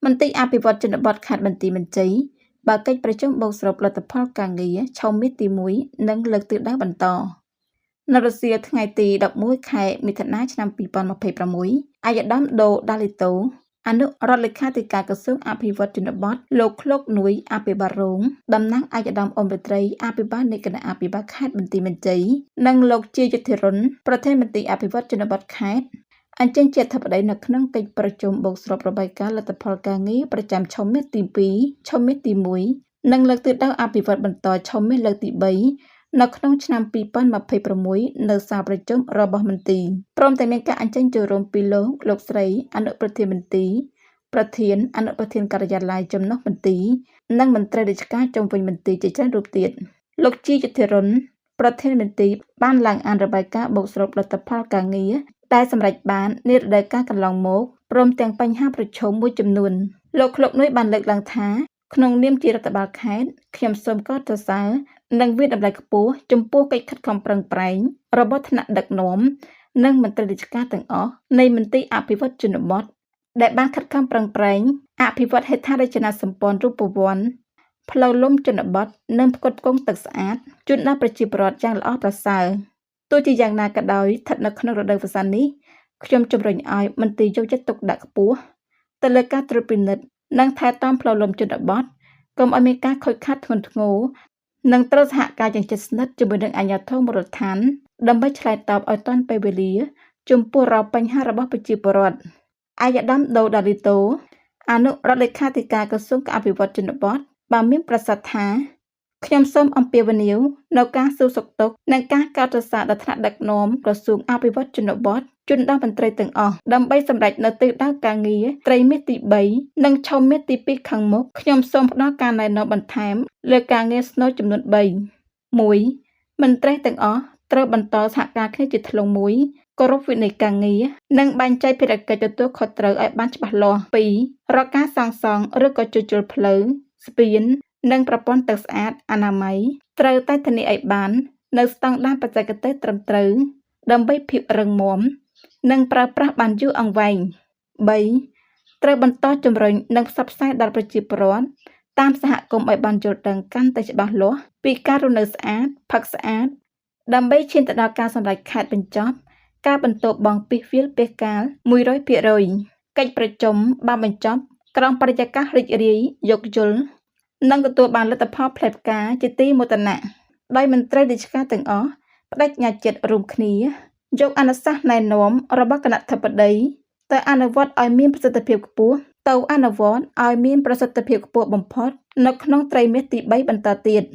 មន្ទីរអភិវឌ្ឍជនបទខេត្តបន្ទាយមានជ័យបើកកិច្ចប្រជុំបូកសរុបលទ្ធផលការងារឆមាសទី1និងលើកទិសដៅបន្ត។នៅរសៀលថ្ងៃទី11ខែមិថុនាឆ្នាំ2026ឯកឧត្តមដូដាលីតូអនុរដ្ឋលេខាធិការក្រសួងអភិវឌ្ឍជនបទលោកឃ្លោកនួយអភិបាលរងតំណាងឯកឧត្តមអ៊ុំរាត្រីអភិបាលនៃគណៈអភិបាលខេត្តបន្ទាយមានជ័យនិងលោកជាយុទ្ធិរុនប្រធានមន្ទីរអភិវឌ្ឍជនបទខេត្តអញ្ជើញជាអធិបតីនៅក្នុងកិច្ចប្រជុំបូកសរុបរបាយការណ៍លទ្ធផលការងារប្រចាំឆមាសទី2ឆមាសទី1និងលើកទិសដៅអភិវឌ្ឍបន្តឆមាសលើកទី3នៅក្នុងឆ្នាំ2026នៅសាលប្រជុំរបស់មន្ទីរព្រមទាំងមានការអញ្ជើញចូលរួមពីលោកលោកស្រីអនុប្រធានមន្ទីរប្រធានអនុប្រធានការិយាល័យចំណុះមន្ទីរនិងមន្ត្រីរាជការជុំវិញមន្ទីរជាច្រើនរូបទៀតលោកជាយុទ្ធរុនប្រធានមន្ទីរបានឡើងអានរបាយការណ៍បូកសរុបលទ្ធផលការងារដែលសម្រេចបាននារដូវកាលកន្លងមកព្រមទាំងបញ្ហាប្រឈមមួយចំនួនលោកឃ្លោកនួយបានលើកឡើងថាក្នុងនាមជារដ្ឋបាលខេត្តខ្ញុំសូមកោតសរសើរនិងវាយតម្លៃខ្ពស់ចំពោះកិច្ចខិតខំប្រឹងប្រែងរបស់ថ្នាក់ដឹកនាំនិងមន្ត្រីរាជការទាំងអស់នៃមន្ទីរអភិវឌ្ឍជនបទដែលបានខិតខំប្រឹងប្រែងអភិវឌ្ឍហេដ្ឋារចនាសម្ព័ន្ធរូបវន្តផ្លូវលំជនបទនិងផ្គត់ផ្គង់ទឹកស្អាតជូនដល់ប្រជាពលរដ្ឋយ៉ាងល្អប្រសើរទោះជាយ៉ាងណាក៏ដោយស្ថិតនៅក្នុងរដូវវស្សានេះខ្ញុំជំរុញឲ្យមន្ទីរយកចិត្តទុកដាក់ខ្ពស់ទៅលើការត្រួតពិនិត្យនិងថែទាំផ្លូវលំជនបទកុំឲ្យមានការខូចខាតធ្ងន់ធ្ងរនិងត្រូវសហការយ៉ាងជិតស្និទ្ធជាមួយនឹងអាជ្ញាធរមូលដ្ឋានដើម្បីឆ្លើយតបឲ្យទាន់ពេលវេលាចំពោះរាល់បញ្ហារបស់ប្រជាពលរដ្ឋឯកឧត្តមដូដាលីតូអនុរដ្ឋលេខាធិការក្រសួងអភិវឌ្ឍជនបទបានមានប្រសាសន៍ថាខ្ញុំសូមអំពាវនាវនូវការសួរសុខទុក្ខនិងការកោតសរសើរដល់ថ្នាក់ដឹកនាំក្រសួងអភិវឌ្ឍជនបទជូនដល់មន្ត្រីទាំងអស់ដើម្បីសម្រេចនូវទិសដៅការងារត្រីមាសទី3និងឆមាសទី2ខាងមុខខ្ញុំសូមផ្ដល់ការណែនាំបន្ថែមលើការងារស្នូលចំនួន3 1មន្ត្រីទាំងអស់ត្រូវបន្តសហការគ្នាជាធ្លុងមួយគោរពវិន័យការងារនិងបែងចែកភារកិច្ចទទួលខុសត្រូវឲ្យបានច្បាស់លាស់2រាល់ការសាងសង់ឬក៏ជួសជុលផ្លូវស្ពាននិងប្រព័ន្ធទឹកស្អាតអនាម័យត្រូវតែធានាឲ្យបាននៅស្តង់ដារបច្ចេកទេសត្រឹមត្រូវដើម្បីភាពរឹងមាំនិងប្រើប្រាស់បានយូរអង្វែង3ត្រូវបន្តជំរុញនិងផ្សព្វផ្សាយដល់ប្រជាពលរដ្ឋតាមសហគមន៍ឲ្យបានយល់ដឹងកាន់តែច្បាស់លាស់ពីការរស់នៅស្អាតផឹកស្អាតដើម្បីឈានទៅដល់ការសម្រេចខេត្តបញ្ចប់ការបន្ទោបង់ពាសវាលពាសកាល100%កិច្ចប្រជុំបានបញ្ចប់ក្រោមបរិយាកាសរីករាយយោគយល់និងទទួលបានលទ្ធផលផ្លែផ្កាជាទីមោទនៈដោយមន្ត្រីរាជការទាំងអស់ប្តេជ្ញាចិត្តរួមគ្នាយកអនុសាសន៍ណែនាំរបស់គណៈធិបតីទៅអនុវត្តឲ្យមានប្រសិទ្ធភាពខ្ពស់ទៅអនុវត្តឲ្យមានប្រសិទ្ធភាពខ្ពស់បំផុតនៅក្នុងត្រីមាសទី3បន្តទៀត។